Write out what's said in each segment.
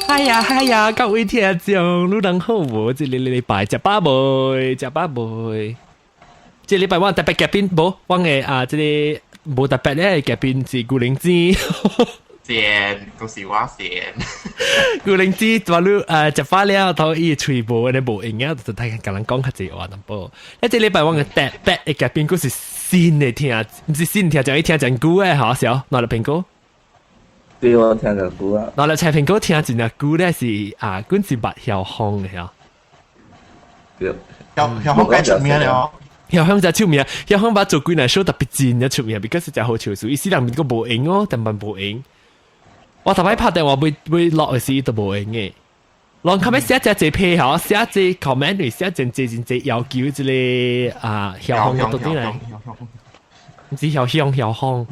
哎呀哎呀，各位聽眾，你人好無？這個禮拜食飽未？食飽未？這禮拜我特別嘉賓無，我的啊，這個無特別咧，嘉賓是古靈精。賤，都是我賤。古靈精，話你食飽了，頭伊喙無，你無營養，就睇共人講較濟話淡薄。一這禮拜我的特別的嘉賓，閣是新的聽，毋是新聽，就伊聽真久的，吼，小哪粒蘋果？對，我聽真久啊。哪粒菜蘋果聽真久咧是啊，阮是捌曉風的吼。對。曉曉風該出名了。曉風真出名，曉風捌做幾若 show 特別真正出名，because 真好笑，伊死人面閣無閒哦，但蠻無閒。我頭擺拍電話欲欲落的時都無閒的。人較欲寫只這批吼，寫這 comment 寫真濟真濟要求這個啊曉風到底來，毋是曉香曉風。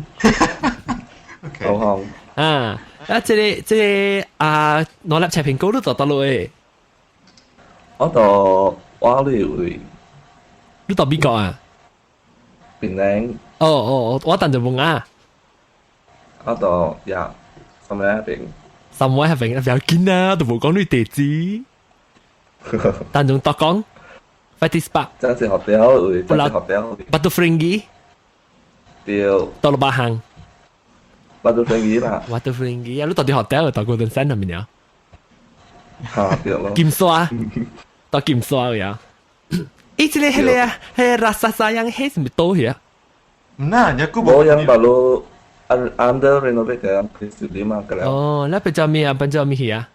曉風。啊！啊，這個這個啊，兩粒菜蘋果你佇佗落的？我佇我咧位。你佇美國啊？檳城。哦哦，我等就問啊。我佇呀，三灣那邊。三灣那邊，不要緊啊，都無講你地址。但仲多講，快啲 spark。真是學掉位，真是學掉。 Batu Ferringhi。對。到了八行。 Batu Ferringhi 啦。 Batu Ferringhi 啊，你到底學掉到嗰陣山入面啊？嚇對咯。金沙，到金沙呀。咦，這個彼個啊，彼個拉薩沙樣，彼是毋是倒去啊？毋啦，人家無樣把路 under renovate 嘅，佢是點啊？個了。哦，那變做咩啊？變做咩去啊？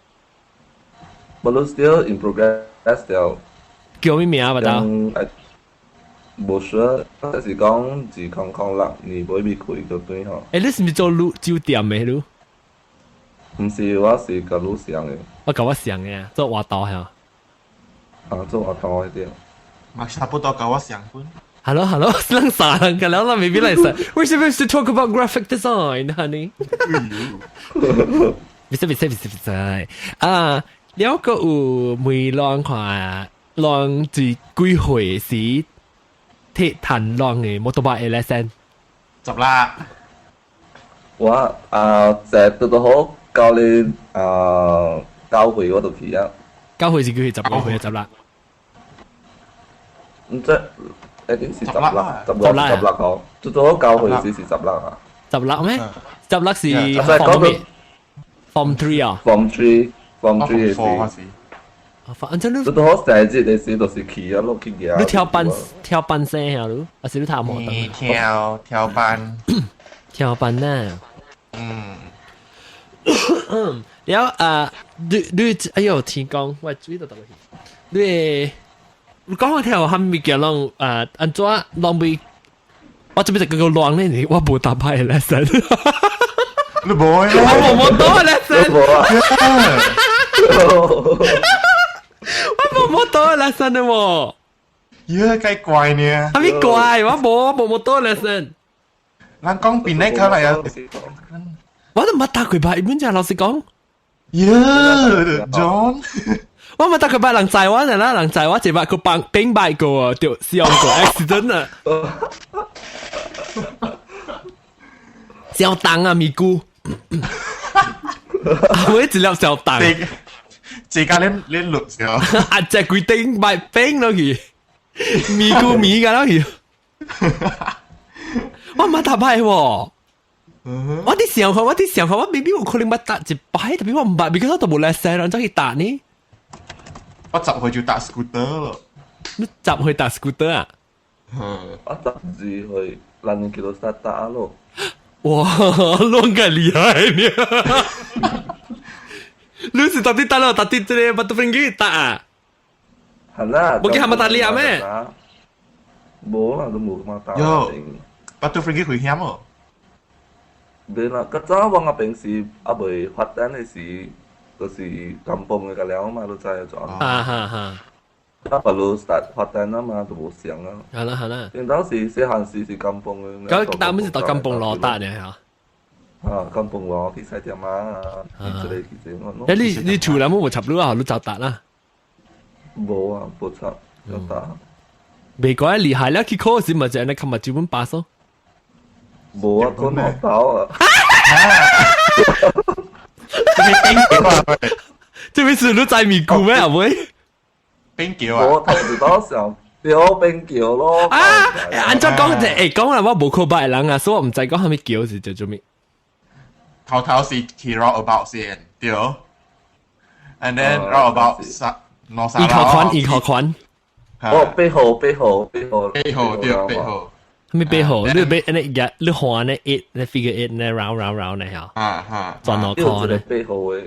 把路 still in progress 了。叫咩名啊？把到？無說，就是講2006年尾未開就對吼。欸，你是毋是做旅酒店的你？毋是，我是共你相的。我共我相的啊，做活動嚇。啊，做活動的對。嘛差不多共我相款。 Hello, hello, 咱三人個了，咱 maybe like we're supposed to talk about graphic design, honey. 別使別使別使別使啊！了個有每人看，人最幾歲時鐵彈人的 motorbike lesson？十啦。我啊，就拄拄好教你啊，9歲我就去啊。 9歲是幾歲？15歲十六。毋知，一定是十六，十六十六個，拄拄好9歲時是十六啊。十六咩？十六是 form 咩？Form three 啊？Form three，Form three 的時。反正你拄拄好生日的時就是去啊，落去舉。你跳班跳班生下你，還是你跳摩登？跳跳班，跳班啊。嗯。然後啊，你你哎喲，天公，我注意到到去。你你講我聽有蝦物件攏啊，按怎攏袂？我這邊就叫做亂咧，我無搭牌 lesson。你無啊？我無摩托 lesson。無啊。我無摩托 lesson 的喎。耶，該怪呢。蝦米怪？我無無摩托 lesson。人講邊個嚟啊？我都毋捌搭過牌，本就老實講。耶，John。我毋捌搭過牌，人載我啦，人載我一擺去幫頂擺過，就上過 accident 啊。小重啊，咪咕。我一粒小重。這家恁恁錄咗。啊，隻規頂擺冰落去，咪咕咪㗎落去。我毋捌搭牌喎。我佇想看，我佇想看，我明明有可能捌搭一擺，但係我毋捌，because 我都無來使人怎去搭呢？我10歲就搭 scooter 咯。你十歲搭 scooter 啊？我12歲，咱年紀都識搭咯。哇，攏個厲害呢！你是到底搭了，到底這個 Batu Ferringhi 搭啊？係啦。無去蛤蟆達利亞咩？無啦，都無嘛搭。喲，Batu Ferringhi 危險哦。袂啦，較早我那邊時猶未發展的時，就是甘榜的個了嘛，你知影怎？啊哈哈！啊，別路發發展啊嘛，就無相啊。好啦好啦。因當時細漢時是甘榜的。咁大門是到甘榜路搭的嚇。啊，甘榜路去洗店啊，去這個去這個。欸，你你厝內無插路啊？你就搭啦？無啊，無插，就搭。未怪厲害了，去考試咪就按呢，琴日基本 pass 咯。無啊，講學校啊。你頂啊！是你知咪故咩？阿妹？冰橋啊！我頭一道想對冰橋咯。啊！按怎講就會講啦，我無考捌的人啊，所以我毋知講啥物橋是叫做咩。頭頭是去 roundabout 先，對。And then roundabout 三兩三二號款，二號款。哦，八號，八號，八號，八號對，八號。啥物八號？你欲按呢日你畫呢 eight 呢 figure eight 呢 round round round 呢嚇？啊哈。轉落箍呢？八號的，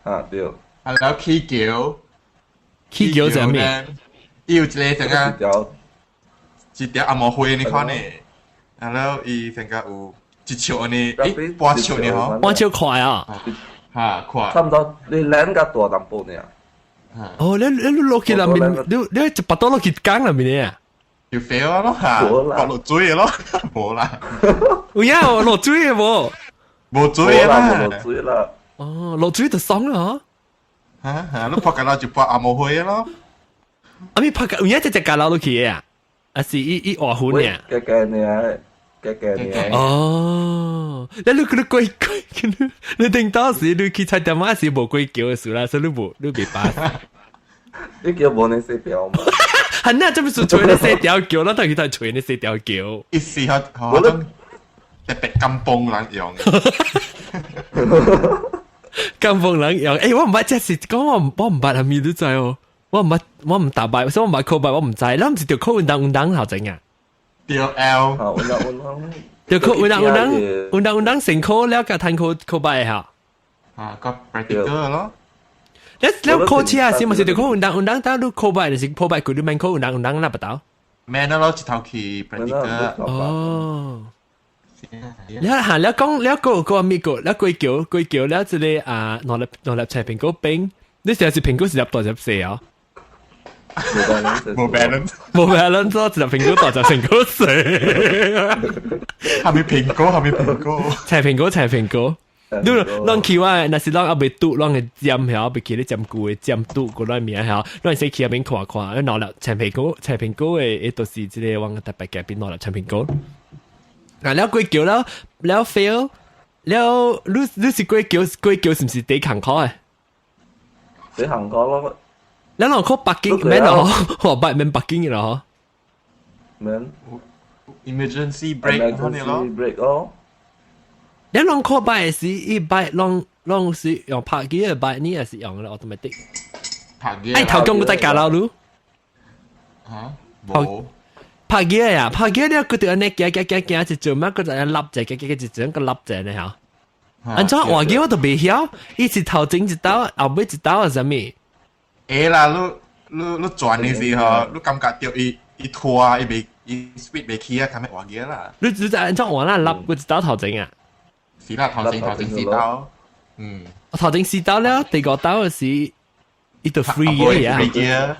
啊對。啊，然後起橋。起橋是咩？伊有一個成個一條紅毛灰你看呢？啊，然後伊成個有一尺呢，欸，半尺呢嗬？半尺寬啊！哈，寬。差毋多，你兩個大淡薄爾。哦，你落去內面，你一巴肚落去江內面啊？就 fail 咯嚇，落水咯，無啦。有影落水的無？無水啦，落水啦。哦，落水就爽啦。嚇嚇，你拍架就拍紅毛灰咯。啊，咪拍架有影只只架落去的啊？還是伊伊活款爾？加加爾，加加爾。哦，你過過，你頂當時你去菜店仔時無過橋的事啦，所以你無你袂捌。你叫無呢四條嘛？係那這不是揣那四條橋，咱當去揣那四條橋。意思係好像特別甘榜人用。甘榜人用，欸，我毋捌，這是講我毋捌係咪都知哦。我毋捌，我毋踏捌，所以我毋捌考捌，我毋知。咱毋是著考運動運動頭前啊？對 L。啊，運動運動。著考運動運動運動運動先考了，佮趁考考捌嚇。啊，個 practical 咯。你考車是毋是著考運動運動？當你考捌就是考捌，佢你免考運動運動啦，不到。免啦，攞一頭去 practical。哦。你行，你講你個個咩個？你過橋過橋，你這個啊，兩粒兩粒青蘋果冰，你成日是蘋果是粒大隻細啊？無 balance，無 balance 咯，一粒蘋果大隻蘋果細。係咪蘋果？係咪蘋果？青蘋果，青蘋果。你攏去我，若是攏猶未拄，攏會尖曉，未記得尖舊的尖拄過來名曉，攏會使去遐邊看看。兩粒青蘋果，青蘋果的，伊就是這個我特別改變兩粒青蘋果。啊，了過橋了，了 fail，了你你是過橋過橋是毋是第艱苦的？第艱苦咯。你攏考北京免咯，我捌免北京的咯。免。 Emergency brake ，emergency brake 哦。你攏考捌是伊捌攏攏是用拍機的捌，你也是用 automatic。拍機。哎，頭講閣再加落路。嚇？無。拍機啊！拍機你佢就按呢行行行行一陣嘛，佢就按笠者，行行行一陣個笠者呢嚇。按怎換機我都袂曉，伊是頭前一刀，後尾一刀係啥物？會啦，你你轉的時候，你感覺到伊伊拖啊，伊袂伊 speed 袂起啊，較咩換機啦。你你按怎換啦？笠佢一刀頭前啊？是啦，頭前頭前四刀。嗯。頭前四刀了，第五刀是伊就 free 嘅啊。 free gear。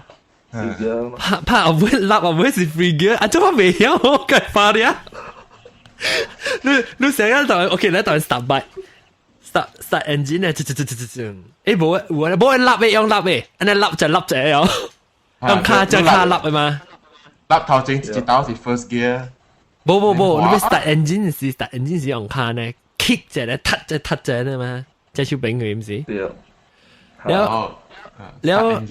拍拍後尾笠後尾是 free gear，啊，怎我袂曉，我計發了。你你成日當 OK，你當 start bike。start start engine 咧，吱吱吱吱吱，欸無有無笠的用笠的，按呢笠就笠者哦，用跤隻跤笠的嘛。笠頭前一刀是 first gear。無無無，你欲 start engine 是 start engine 是用跤呢，kick 者咧，踢者踢者呢嘛，隻手柄佢毋是？對。了了，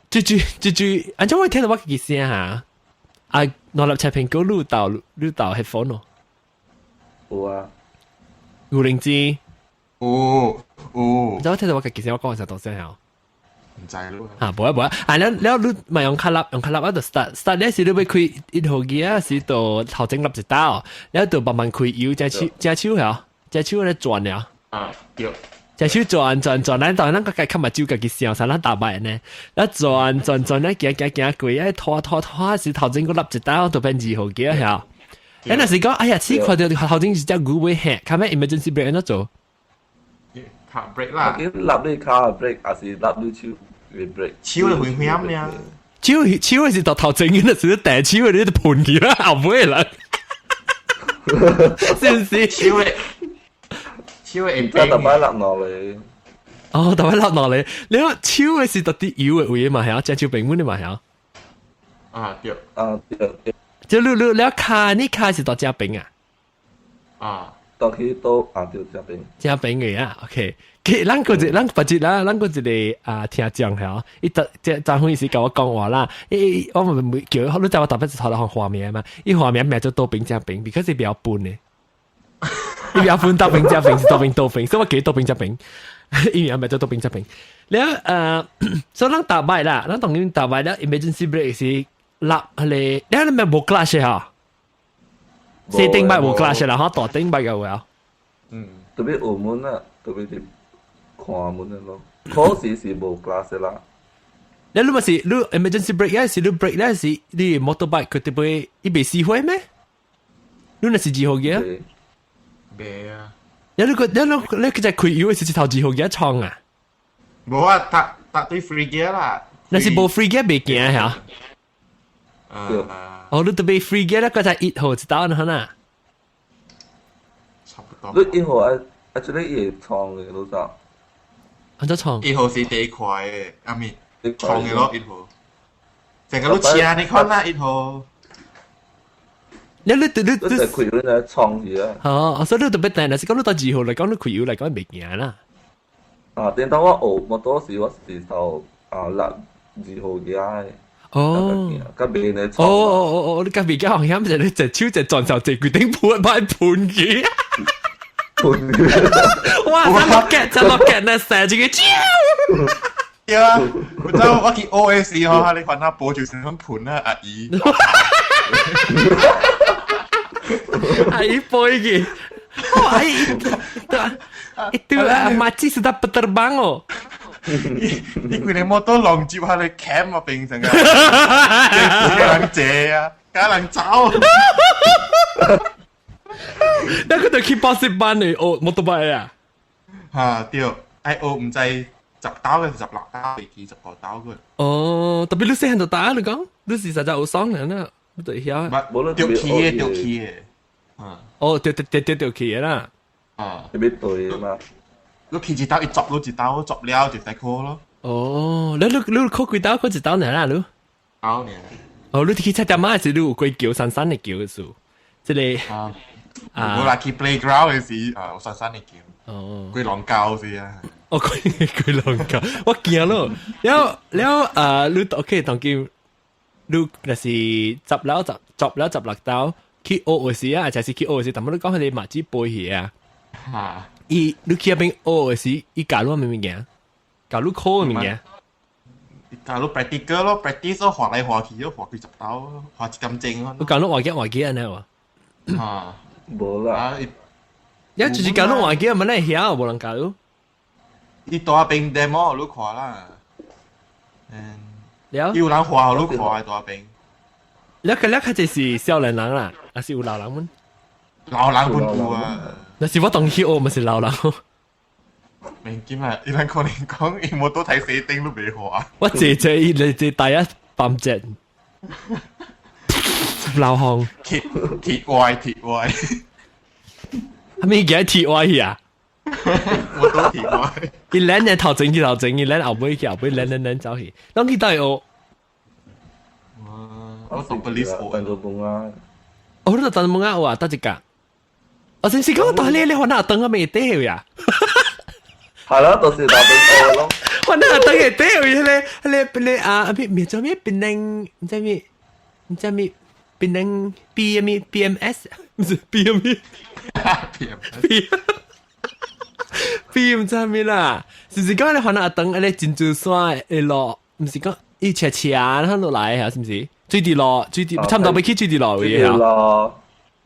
最最最最，按怎我聽到我自己聲嚇？啊，兩粒青蘋果愈鬥愈鬥 headphone 咯。有啊。有靈芝。有有。我聽到我自己聲，我講啥東西嚇？毋知咯。啊，無啊無啊，啊了了你嘛用跤笠，用跤笠啊就 start start 咧時你欲開一號機啊，是就頭前笠一刀，了就慢慢開油，隻手隻手嚇，隻手咧轉了。啊，對。隻手轉轉轉，咱當咱個較目睭家己想，啥咱打敗呢？咱轉轉轉，咱行行行過，哎拖拖拖時頭前閣笠一刀，就變二號機啊嚇。哎，若是講，哎呀，此看著頭前是隻牛尾嚇，較尾 emergency brake 按怎做？跤 brake 啦。笠你跤 brake，還是笠你手 brake？手會危險呢？手手是到頭前，那是第手你就噴去啦，後尾啦。是毋是？手會手會唔知特擺笠落嚟。哦，特擺笠落嚟。你講手的是特啲油的位嘛？係啊，隻手平穩的嘛？係啊。啊對。啊對對。就你你你跤你跤是到遮邊啊？啊。到去倒啊，對，正邊。正邊嘅啊，OK。其咱個一，咱別日啦，咱個一個啊聽眾嚇，伊特即昨昏時共我講話啦，伊我咪叫你知我特別是頭來看畫面嘛，伊畫面名做倒邊正邊，because 是比較笨嘅，伊比較笨倒邊正邊是倒邊倒邊，所以我叫倒邊正邊，伊名名做倒邊正邊。了所以咱踏擺啦，咱當然踏擺了，emergency brake 是落彼個，你咪無 clutch 嚇，細頂擺無 clutch 啦，嚇大頂擺有啊。嗯，特別澳門啊，特別是看門的咯，考試是無 clutch 啦。你咪是你 emergency brake 咧，是你 brake 咧，是你 motorbike 佢特別伊袂死火咩？你那是二號嘅？袂啊！你個你你你佢就開油是一頭二號嘅創啊？無啊，踏踏對 free gear 啦。那是無 free gear 袂行嚇。啊。哦，你特別 free gear 咧，佢才1號一刀呢，啦。差不多。你1號啊，啊，這個伊會創嘅，老早。按怎創？ 1號是第一塊嘅，阿咪創嘅咯，1號。成個都車你看啦，1號。你你你你你開油來創去啊？哦，所以你特別但係是講你到2號嚟講，你開油嚟講袂行啦。啊，等到我學摩托時，我是頭啊六2號嘅。哦，甲袂咧哦哦哦哦，你甲袂驚險就你隻手就撞上這規頂盤擺盤去。盤去。哇！真 rocket 真 rocket 呢，射這個啾。對啊，我知我去學的時候，你看他播就成盤啊，阿姨。阿姨播去。哇！Itu maci sudah terbang oh. 你規個摩托浪接下你 cam 啊，變成個，加人坐啊，加人走。那個就去補習班嚟學摩托車啊？嚇對，愛學毋知10刀嘅16刀，未記15刀嘅。哦，特別你細漢就打你講，你是實在有爽人啊，你就曉。唔，掉起嘅，掉起嘅。哦，對對對對掉起嘅啦。啊，特別對嘛。你起一刀，一鑿你一刀，鑿了就使考咯。哦，你你你考幾刀？考一刀爾啦，你？刀爾。哦，你去菜店仔時，你有過橋，山山的橋數，這個。啊。我來去 playground 的時，啊，有山山的橋。哦。過龍溝是啊。哦，過過龍溝，我驚咯。了了啊，你 OK 當今，你若是10樓十10樓16刀去學的時啊，就是去學的時，但係你講彼個馬子背去啊。嚇。伊你去彼邊學的時，伊教你啥物件？教你考的物件？教你 practical 咯，practice 咯，畫來畫去咯，畫幾十刀，畫一點鐘咯。我教你畫幾畫幾按呢無？嚇，無啦。你就是教你畫幾，嘛你曉無人教你？伊大邊 demo 你看啦。嗯。了。有人畫予你看大邊。了個了較濟是少年人啦，還是有老人們？老人本有啊。那是我當去學，嘛是老人。明見啊！伊人可能講，伊摩托睇死頂都袂畫。我姐姐伊嚟這第一半隻老行鐵鐵歪鐵歪，係咪叫鐵歪去啊？我都鐵歪。伊兩日頭前去頭前，伊兩後尾去後尾，兩兩兩走去，攏去佗學。我讀 police 學。陳做工啊！哦，你讀陳夢啊？有啊，佗一間。我先是講大你你換哪燈啊？未對呀？係咯，到時大邊學咯。換哪燈會對？迄個、彼個、彼個啊！咩咩做咩？檳榔毋知咩？毋知咩？檳榔 B 咩 B M S 毋是 B 咩？B B 毋知咩啦？是毋是講你換哪燈？彼個珍珠山會落，毋是講伊斜斜然後落來啊？是毋是？水佇路，水佇差毋多欲去水佇路位啊？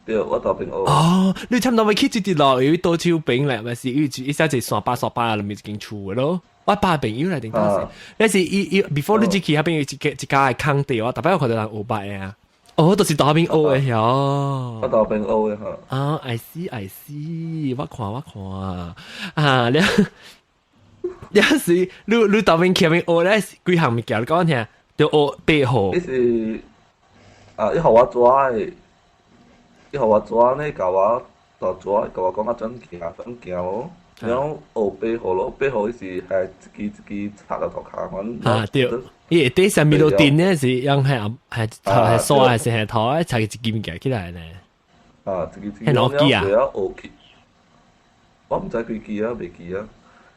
對，我大邊學。哦，你差毋多欲去水佇路，因為倒手邊咧，咪是伊一下子山巴山巴，裡面一間厝的咯。我爸朋友來頂當時，那是伊伊 before 你進去彼邊有一個一家的空地，我逐擺我看到人學捌的啊。哦，就是大邊學的喲。我大邊學的哈。啊，I see I see，我看我看啊，了了是你你大邊去彼邊學咧，幾項物件你講聽，就學八號。你是啊，伊予我紙的。伊予我紙呢，共我大紙，共我講啊怎行怎行哦。然後學八號咯，八號伊是係一支一支插落塗跤款。啊對，伊下底上面路電呢是用係係係刷還是係頭，插一支物件起來呢？啊，一支一支。係諾基亞。學去，我毋知幾支啊，袂記啊。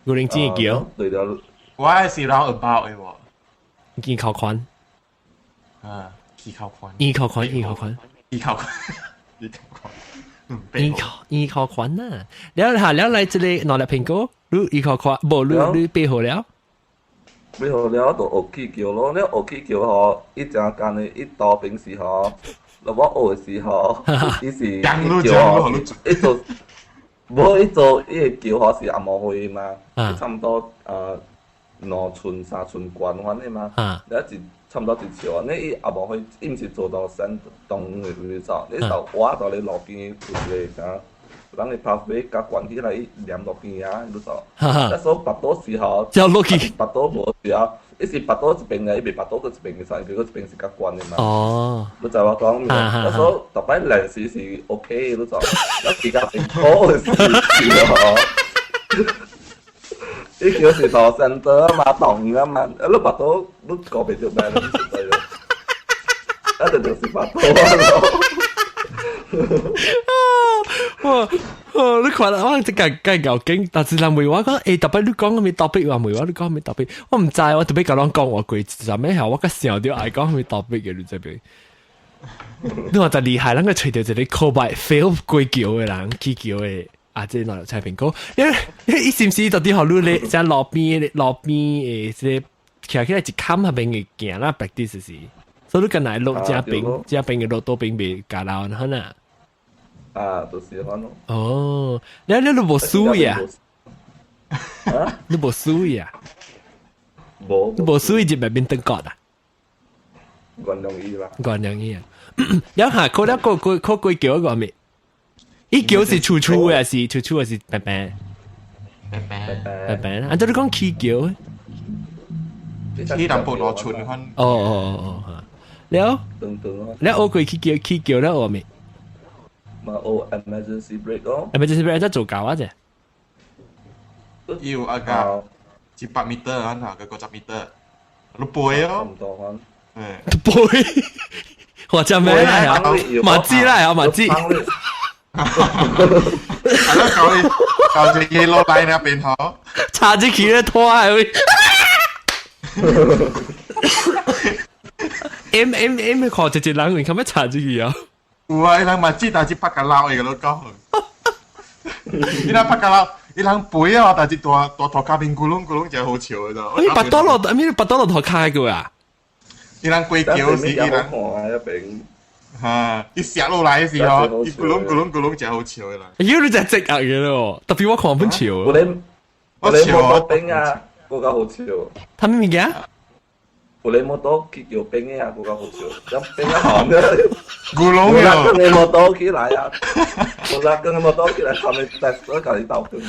五零幾橋？對了，我係是 round about 的喎。見口寬。啊，起口寬。二口寬，二口寬。二口寬，二口寬。二口二口寬啊！了下了來這個兩粒蘋果，你二口寬，無你你背好了？背好了就學起橋咯，你學起橋吼，伊正間的，伊當兵時吼，我學的時候，伊是橋吼，伊做無伊做伊个橋吼是紅毛灰嘛，差毋多2寸3寸懸款的嘛，了一差毋多一尺啊。你伊紅毛灰伊毋是做到山東的位走，你就挖到咧路邊有一個啥，人的拍飛共懸起來，伊黏路邊啊，你走。那時候跋倒時候，就落去。跋倒無時候，伊是跋倒一邊的，伊袂跋倒閣一邊的，伊閣一邊是較懸的嘛。哦。你知我講未？那時候逐擺練習是 OK，你知？那時間是好的時吼。伊橋是到山多嘛，動啊嘛，啊你跋倒你顧袂著咩？你實在咯。啊，就是跋倒咯。哇！你看啦，我這個個牛經，但是人問我講，欸，特別你講啥物 topic 話問我，你講啥物 topic，我毋知，我特別共人講話過，啥物後我較想著愛講啥物 topic 嘅，你知袂？你話就厲害，咱個揣著一個考牌 fail 過橋的人，起橋的啊，這兩粒菜蘋果，因為伊是毋是到底予你咧，在路邊的這個徛起來一坎彼邊的行啦，practice 是，所以你敢若落正邊，正邊的路多邊袂加老可能。啊，就是款咯。哦，你無輸呀？啊？你無輸呀？無。你無輸入來面登國啊？原諒伊啦。原諒伊啊！了下考了過過考過橋個未？伊橋是粗粗的，是粗粗的是平平？平平。平平。啊，就你講起橋？起淡薄2寸款。哦哦哦哦，了。了學過起橋起橋了學未？嘛學 emergency brake 咯。 emergency brake 在做教啊啫。要啊個100 meter 啊，個50 meter，你背哦。唔多款。背，或者咩啦？嘛知啦，嘛知。係咯，搞你搞隻 yellow line 那邊嗬，插進去咧拖啊！M M M 看一個人，你看咩插進去啊？有啊，伊人嘛知，但是拍甲老的個都講。伊人拍甲老，伊人背啊，但是大大塗跤面咕隆咕隆真好笑的咋。你跋倒落，咩跋倒落塗跤個啊？伊人過橋時，伊人看啊一邊。嚇！伊摔落來的時候，伊咕隆咕隆咕隆真好笑的啦。妖你真係直壓嘅咯，特別我看本笑。我咧我咧摩托冰啊，嗰個好笑。他咩物件？有咧摩托去叫冰的啊，嗰個好笑。咁冰啊行嘅。咕隆啊！我跟你摩托起來啊！我跟你摩托起來，他們在所共你鬥冰。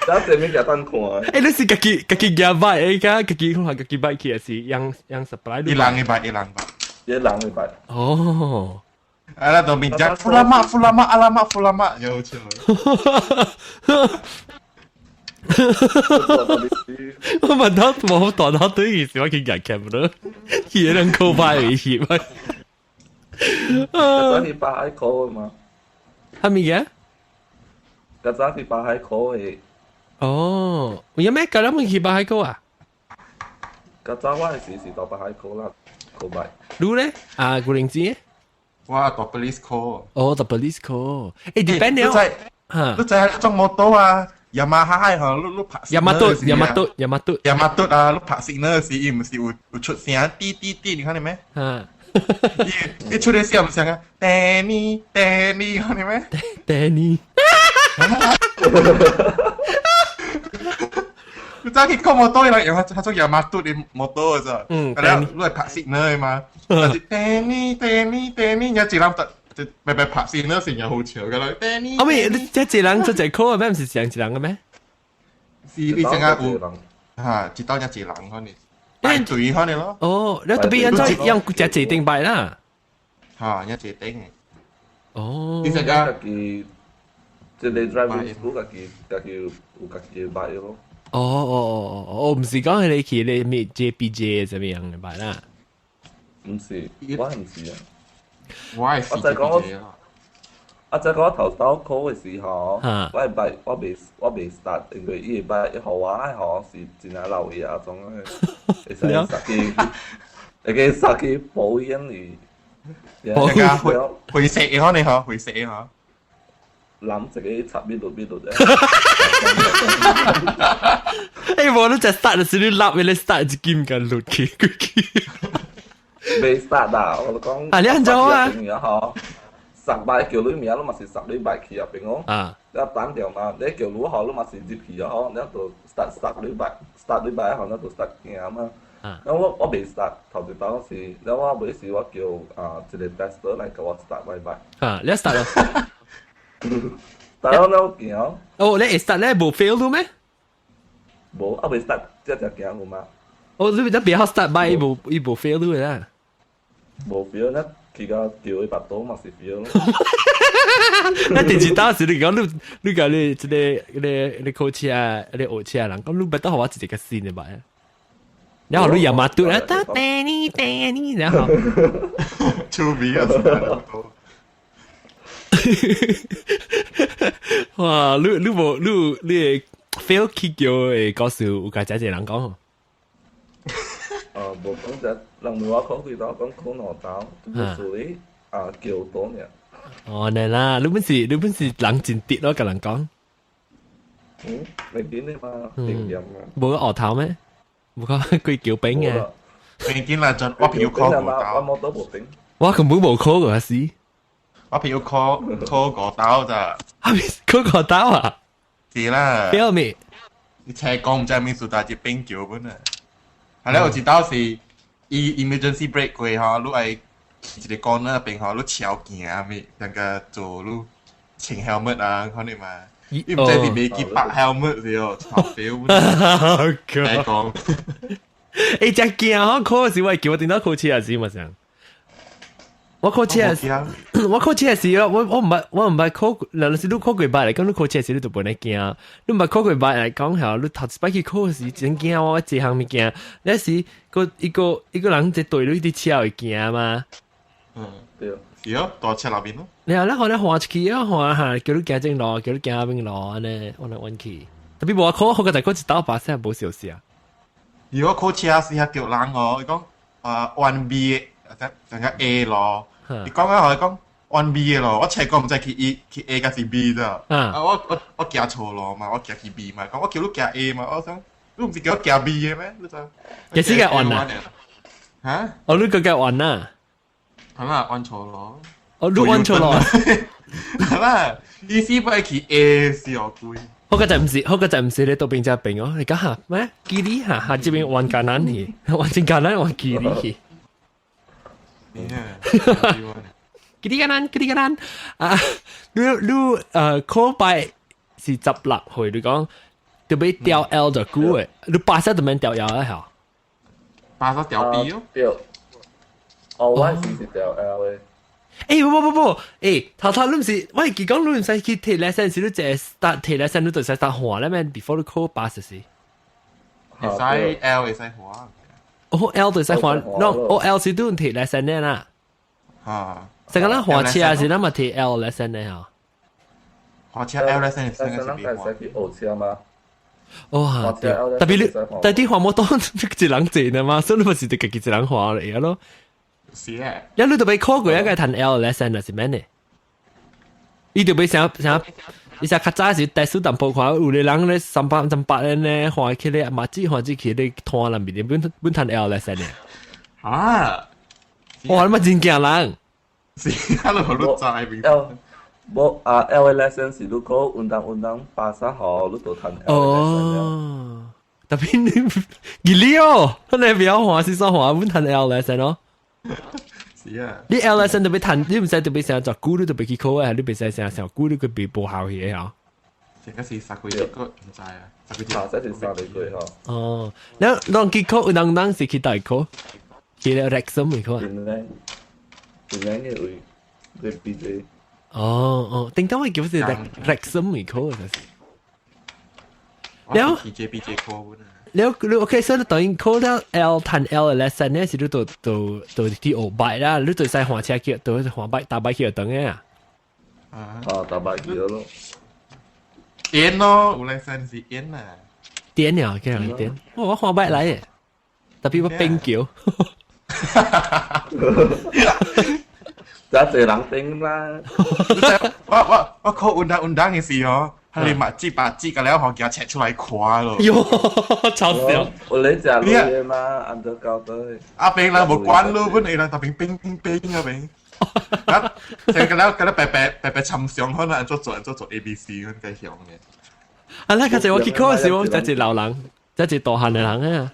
這前面就等看。欸，你是家己家己駕 bike，欸，家己看家己 bike 去，還是用用 supply？一人一擺，一人擺。一人一擺。哦。啊，那都面講 fulamak fulamak alamak fulamak，又好笑。我問他冇大到對意思，我去夾夾咯，伊人扣牌威脅。較早去八海口的嘛？啥物嘅？較早去八海口的。哦，有咩？舊年去八海口啊？較早我是是到八海口啦，考牌。你咧？啊，古靈子？我讀 police 考。哦，讀 police 考。欸，depend 了。你知影種摩托啊？雅馬哈吼，你拍。雅馬多，雅馬多，雅馬多，雅馬多啊！你拍 signal 時，伊毋是有出聲，滴滴滴，你看見沒？嚇！伊出的聲毋像啊，Danny Danny，看見沒？Danny。你早去看摩托，伊人用他做雅馬多的摩托咋？嗯。然後你來拍 signal 嘛？但是 Danny Danny Danny，有一人就白白拍 signal 成日好笑噶啦，Danny。啊咪，你這一人做一個咩？毋是上一人嘅咩？是你成日有嚇，一道一一人可能，排隊可能咯。哦，你特別按怎用只一頂擺啦？嚇，一一頂嘅。哦。你成日家己，這個 driving school 家己家己有家己的擺咯。哦哦哦哦，我毋是講彼個去咧咩 JPJ 啥物樣的擺啦？毋是，我毋是啊。我係我就講我，啊！這個我頭頭考的時候，我係我未 start，因為伊個擺予我的吼是真正老爺啊種的，會使殺去，會個殺去保險去。保險灰灰色的可能嗬，灰色的嗬。藍色的插咪綠咪綠的。欸，無你只 start 時你立，你 start 一金個落去，未 start 啊！我講。啊，你按怎啊？十擺叫你名，你嘛是十禮拜去入邊哦。啊。你等掉嘛，你叫你好，你嘛是入去啊吼，你就 start 十禮拜，start 禮拜後，你就 start 行嘛。啊。咁我未 start 頭一擺是，然後我尾時我叫啊一個 tester 來給我 start 禮拜。啊，你 start 咯？但係我行。哦，你 start 咧無 fail 到咩？無，啊未 start，只只行有嘛？哦，你比較 start 擺，伊無伊無 fail 到啦。無 fail 咧。佢個叫伊巴肚嘛是 feel 咯。那第二當時你講你你講你這個你你考車你學車人講你巴肚予我一個新的吧？然後你又嘛對啦，得你得你，然後出名啊！哇！你你無你你 fail 去叫會告訴有家這人講。啊，無講只人問我考幾刀，講考兩刀，就屬於啊叫多爾。哦，那啦，你本是人真直咯，共人講。嗯，你點的嘛，經驗嘛。無個學頭咩？無個幾橋餅啊？明見啦，陣我朋友考五刀。我冇都無頂。我根本無考過是。我朋友考考五刀咋？啊，考五刀啊？是啦。表咩？你車講毋知咩事，但係冰橋本啊。係咧，有一道是伊 emergency brake 過吼，你愛一個 corner 邊吼，你超行啊咩，那個做你穿 helmet 啊，可能嘛。伊毋知是袂記綁 helmet 是哦，臭屌！聽講。欸，真驚吼！考時我會記我頂到考車時嘛想。我考車時，我考車時我我毋捌考，若是你考過擺來講，你考車時你就袂來驚。你毋捌考過擺來講吼，你頭一擺去考時真驚我，這項物件，那時個一個一個人在對你佇車會驚嘛？嗯，對。是哦，大車內面咯。你啊，你可能換一去啊，換下叫你行正路，叫你行邊路，按呢，我來彎去。特別無考，好個就考一道把聲無小事啊。如果考車時遐叫人哦，伊講啊 one B 的，成個 A 咯。伊講啊，伊講 one B 的咯，我車講毋知去 E 去 A 抑是 B 咋。啊，我我行錯路嘛，我行去 B 嘛，講我叫你行 A 嘛，我想你毋是叫我行 B 的咩？你知？其實個彎啊？嚇？哦，你個個彎啊？係啦，彎錯路。哦，你彎錯路。係啦，意思不係去 A 是好貴。好個就毋是，好個就毋是你倒邊只邊哦。你講下咩？記你下下這邊彎艱難去，彎真艱難彎記你去。記你艱難，記你艱難啊！你你考牌是16歲，你講就欲調 L 就久的，你巴士就免調 L 啦嚇。巴士調 B 哦。調。哦，我是是調 L 的。欸，不不不不，欸，頭頭你毋是，我會記講你毋使去提 lesson 時，你淨係 start 提 lesson，你就使 start 換咧咩？before 你考巴士時。會使 L 會使換。哦，L 就使換，喏，哦 L 是都提 lesson 的啦。啊。成個咱換車是咱嘛提 L lesson 的嚇。換車 L lesson 是成個是變換。使去學車嗎？哦嚇，對。特別你，但啲換摩托一人坐的嘛，所以你咪是得家己一人換嚟咯。是啊，一你就欲考過一個趁 L lesson 是咩呢？伊就欲想想，伊想較早時帶書淡薄看，有個人咧300 300咧換起咧，馬子換子去咧拖人面，本本趁 L lesson 呢？啊！哇！你媽真驚人，是啊，你你知邊？L 無啊，L lesson 是你考運動運動巴士號，你就趁 L lesson 哦，特別你記你哦，你不要換是說換本趁 L lesson 哦。是啊，你 L lesson 特別趁，你毋使特別成十久，你特別去考啊，你袂使成成久，你佢別無效去啊。這個是三個月個毋知啊，三個月。啊，這是3個月吼。哦，你啷去考，人人是去佗考，去了 Wrexham 去考。邊咧？邊咧嘅位，你比這。哦哦，頂當我叫是 Wrexham 去考就是。了。 J B J 考啊。了你 OK，所以你等於考了 L 趁 L 的 lesson 呢，是你就就就去學擺啦，你就使換車去，就換擺搭擺去就等嘅啊。啊，啊，逐擺去咯。煙咯，有 license 是煙啊。點了，叫人點。我看擺來嘅，特別我冰橋。真濟人冰啦。我考運動嘅時候，係你麥子白子個了，學叫切出來看咯。喲，超笑！我你食落嘢嘛，按照交代。阿兵啦，無關咯，本嚟啦，特別冰冰冰啊冰。啊，成個了個了白白白白參詳，可能做做做做 A B C 咁計響嘅。啊，那較濟我去考嘅時，我真係老人，真係大漢嘅人啊。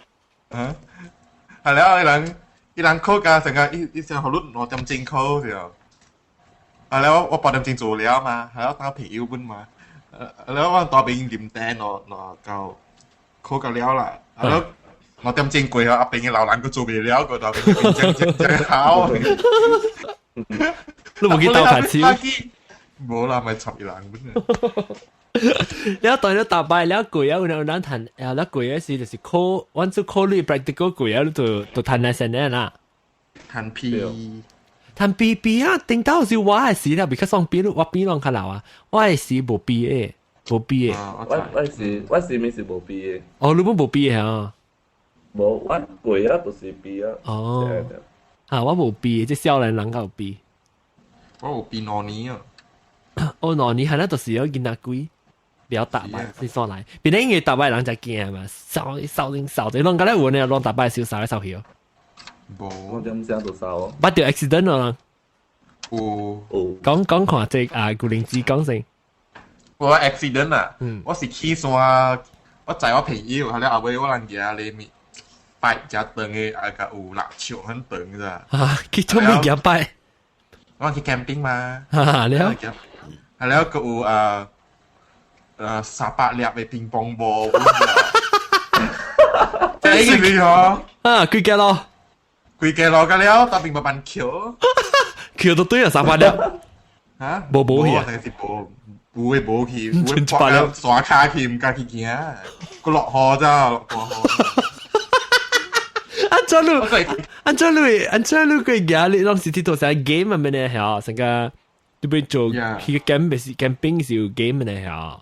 啊，係了，伊人伊人考甲成個伊伊成學率2點鐘考時候。係了，我8點鐘做了嘛，係了打朋友本嘛。了我大邊啉茶咯，咯到考到了啦。係了2點鐘過後，阿邊嘅老人佫做袂了，個大邊正正正好。你無去鬥下手？無啦，咪插伊人本。了當了逐擺了過啊，有人談，啊，了過嘅時就是考，阮做考慮 practical 過啊，你就就談來先啦。談 P，談 B B 啊，頂到是我嘅時啦，比較爽 B，我 B 攏較老啊，我嘅時無 B 嘅，無 B 嘅。我是咪是無 B 嘅？哦，你本無 B 嘅啊？無，我過啊，就是 B 啊。哦。啊，我無 B，這少年人較有 B。我有 B 2年啊。哦，2年係啦，就是有囡仔鬼。比較大擺是煞來，別人因為大擺人才驚嘛，掃掃掃掃，這攏敢若有呢，攏大擺燒掃來掃去哦。無，我點聲就掃哦。捌著 accident 咯。有有。講講看，這啊，古靈芝講先。我 accident 啊，我是去山，我載我朋友，係咧後尾我人行咧面擺誠長的，啊個有蠟燭很長咋。啊，去做咩行擺？我去 camping 嘛。哈，了。係了，閣有啊。300粒的乒乓波，這個嗬，啊，幾個咯？幾個咯？個了，特別慢慢抾，抾到對啊，三百粒，嚇，無無去啊？是無，有會無去，有會跋到山跤去，毋敢去行，閣落雨咋，落大雨。按怎你？按怎你？按怎你過行？你攏是佇佗啥 game 啊？咩呢？嚇，成個你欲做去 camp 是 camping 是有 game 呢？嚇。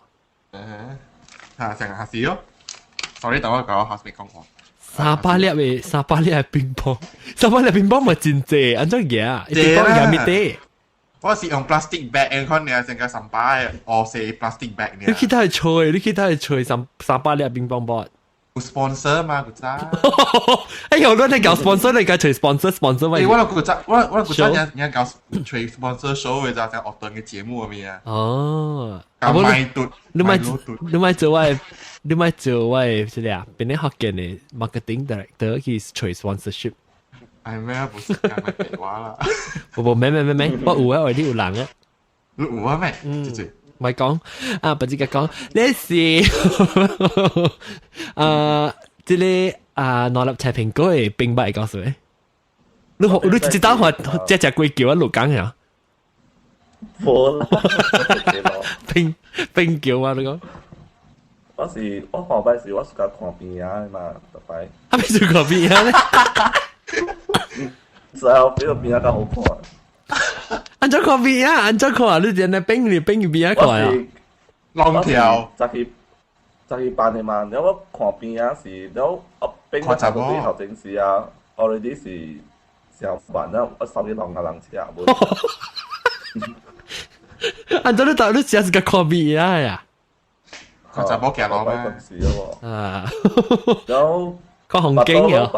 嚇，成個是咯。Sorry，等我講，下面講話。300粒的300粒的乒乓，三百粒乒乓嘛真濟，按怎行？乒乓行咪得？我是用 plastic bag 看呢，成個300個黑色 plastic bag 呢。你去佗揣，你去佗揣三百粒乒乓波。有 sponsor 嘛？古早。哎呦，你你搞 sponsor，你搞揣 sponsor 咪？我古早，我古早人人搞揣 sponsor show 嘅咋，在學堂嘅節目咪啊。哦。啊，賣嘟，你咪你咪做我，你咪做我，這個啊，邊啲福建的 marketing director 去揣 sponsorship。係咩？不是講咪廢話啦。無無，沒沒沒沒，我有啊，我你有人啊。你有啊咩？嗯。咪講啊，不知個講，你是啊，這個啊，兩粒菜蘋果的冰塊告訴你，你你一道話只只鬼叫啊，落講呀？無啦，冰冰叫啊，你講。我是我後擺是我是較看邊仔嘛，逐擺。啊，咩是看邊仔咧？知啊，比個邊仔較好看。按怎看邊仔？按怎看？你連那冰你冰邊仔看啊？浪條。十去辦的嘛，然後我看邊仔是，然後我冰我差不多頭前時啊，already 是上慢啦，我手去浪下人車。按怎你到你真是個看邊仔呀？看查某行路咩？啊，然後看風景呀？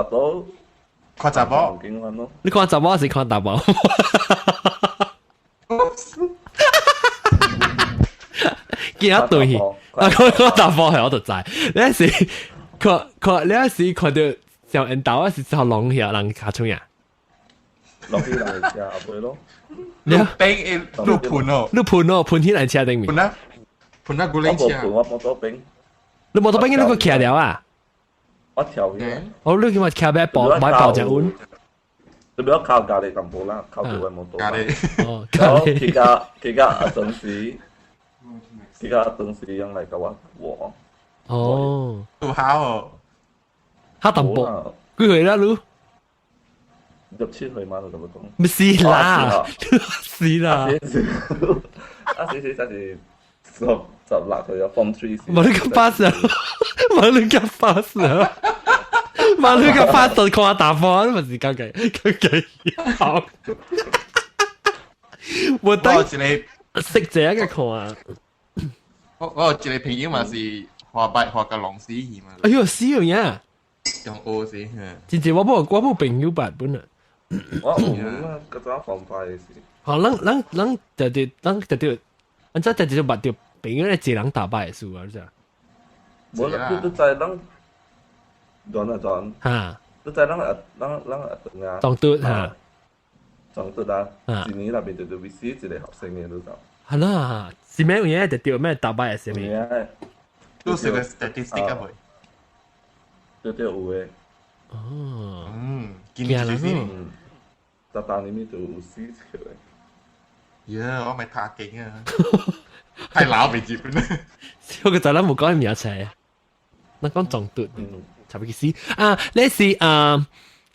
看查某。你看查某還是看查某？見對去，啊！看看查某係我就知，你是看看你是看到上緣投，還是上龍去人卡出呀？落去人車後尾咯。你冰你盤哦，你盤哦，盤起來車頂面。盤啊，盤啊，古靈車。我摩托冰。你摩托冰你個騎了啊？我跳去。哦，你叫我騎咩跑買跑隻碗？你不要靠家裡咁多啦，靠住我摩托。家裡。哦，家裡。其他其他阿東西，其他阿東西用來給我我。哦。都好哦。哈淡薄，幾歲啦你？ 17歲嘛，就咁樣講。唔是啦，是啦。啊是是，就是16歲啊，form three 時。冇你咁巴士，冇你咁巴士，冇你咁巴士看打波，咪是咁嘅，咁嘅好。我我有一個識這個看啊。我有一個朋友嘛是滑擺滑個龍死去嘛。哎喲，死樣呀！用烏死。真正我無朋友版本啊。我有啊，嗰陣放快時。好，咱咱咱就就咱就就，咱這就就捌著朋友咧一人打敗的事啊，你知？無，你你知咱轉啊轉。哈。你知咱啊，咱咱阿頓啊。撞拄哈。撞拄啊！一年內面就就會死一個學生嘅，你知？係啦，是咩嘢就掉咩打敗的是咩？都是個 statistic 啊，會。對對有嘅。哦。嗯，今年就是。嗯。十單裡面就有死一個嘅。呀，我咪拍勁啊！太老未接啦。我個仔咱無講名出來，咱講撞拄，差不多意思啊。你是啊，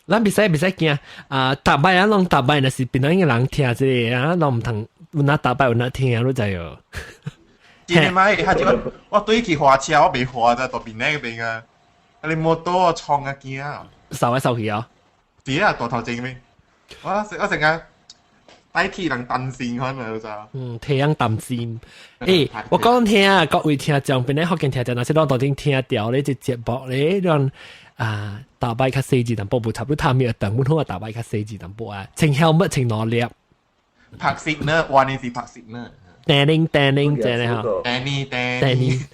咱袂使驚啊。逐擺啊，攏逐擺若是別人個人聽這個啊，攏毋通有哪逐擺有哪聽，你知哦。真係咪？他就我對去滑車，我未滑咋，大邊那邊啊。啊，你摩托衝啊驚啊！掃來掃去啊！是啊，大頭前面，我成日代替人擔心可能就。嗯，替人擔心。欸，我講聽啊，各位聽眾，本來福建聽眾，若是攏當頂聽著咧，這節目咧，讓啊打擺較細緻淡薄，無差不多探面等，阮好啊打擺較細緻淡薄啊，穿 helmet 穿兩粒。拍攝呢，我呢是拍攝呢。叮鈴叮鈴，真係吼。叮鈴叮鈴。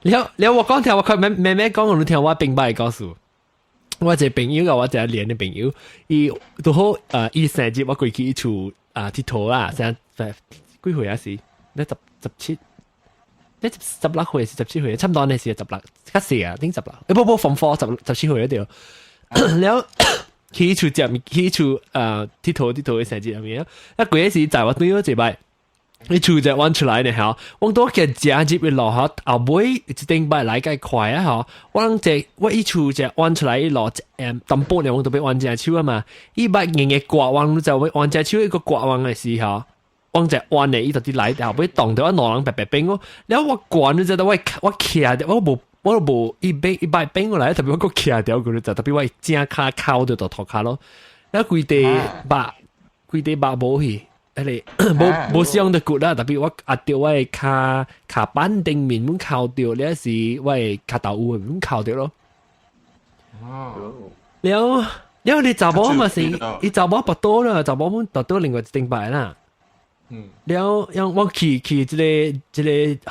了了，我講聽，我看妹妹講，你聽我明白告訴。我一個朋友甲我一個連的朋友，伊拄好伊生日我過去伊厝啊𨑨迌啦，生幾歲啊是？你17，你16歲是17歲，差不多呢是十六，較細啊，頂十六，欸不不，form four 17歲對。了去伊厝食，去伊厝𨑨迌的生日入面，啊過時載我轉咗一擺。你厝就彎出來呢吼，我拄個食入去路吼，後尾一頂擺來較快啊吼，我攏這我一厝就彎出來一路，淡薄呢，我都欲彎正手啊嘛，伊捌硬個割彎，就欲彎正手一個割彎的時候，彎只彎的，伊就佇來後尾擋著我兩人白白變我，了我管你知道我我徛著我無我無伊變伊擺變過來，特別我閣徛著佢就特別我正跤敲著就塗跤咯，了規地肉規地肉無去。迄個無無傷著骨啦，特別我壓著我的跤跤板頂面，阮敲著，了是我的跤頭有阮敲著咯。哦。了了，你查某嘛是，伊查某跋倒啦，查某阮跋倒另外一頂擺啦。了，讓我去這個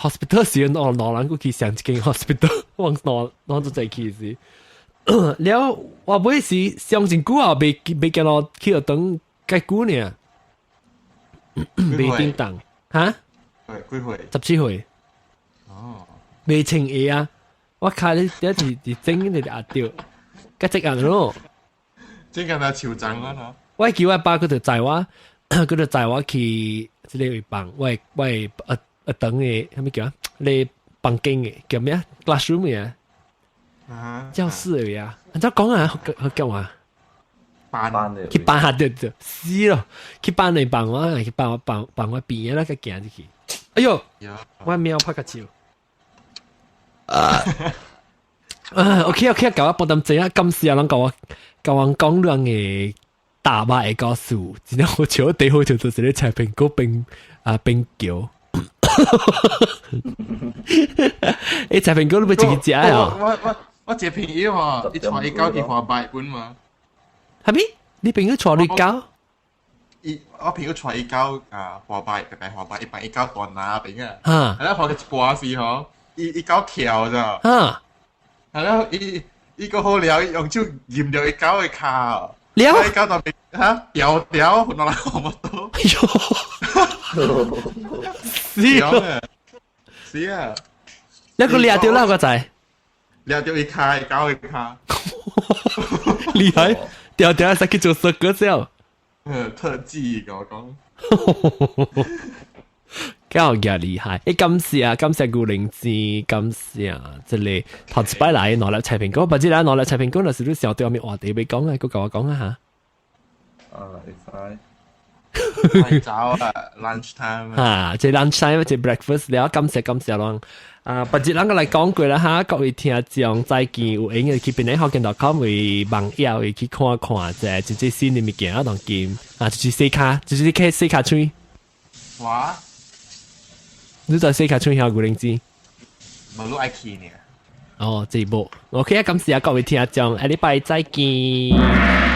hospital 時，我兩人閣去上一間 hospital，我兩兩做在去時。了，我尾是傷真久啊，未未見到去學堂蓋久呢。未叮當，哈？幾歲？ 17歲。哦。未穿鞋啊！我跤你一是是整你壓著，甲這樣咯。這個那手掌啊！我記我爸佢就載我，佢就載我去這個位房，我學堂的，啥物叫啊？你房間的叫咩啊？classroom 嘅啊？教室的啊？按怎講啊？學叫啊？班去班下對對，死咯！去班內幫我，去幫我幫幫我邊啊，那個行入去。哎喲，我喵拍個手。啊啊，OK OK，共我報淡濟啊，感謝攏共我共我講兩個大馬的故事，真正好笑，第好笑就是咧切蘋果冰啊冰橋。欸，切蘋果你欲一個食啊？我一個朋友吼，伊帶伊狗去滑擺本嘛。係咪？你朋友帶你狗？伊我朋友帶伊狗啊滑擺，白白滑擺，伊幫伊狗斷拿邊啊。哈。係啦，滑個一半時吼，伊狗跳咋。哈。係啦，伊伊個好了，伊用手撳著伊狗的跤。了。伊狗就嚇掉掉，落來滑摩托。哎喲。死咯！死啊！你個掠著啦個仔。掠著伊跤，伊狗的跤。厲害！掉掉使去做帥哥了。特技，共我講。夠嘅厲害！欸，感謝感謝古靈子，感謝這個頭一擺來攞粒菜蘋果，不知啦攞粒菜蘋果，若是你想對我面話題欲講啊，閣共我講啊嚇。啊，會使。走啊，lunch time。嚇，這 lunch time 這 breakfast 了，感謝感謝攏。啊，別日咱閣來講過啦哈，各位聽眾再見，有閒嘅去邊個福建 .com 為網頁會去看看者，真濟新的物件啊，當今啊，就是洗跤，就是去洗跤喙。哇！你在洗跤喙遐古靈子？無你愛去呢？哦，這無，OK 啊，感謝各位聽眾，下禮拜再見。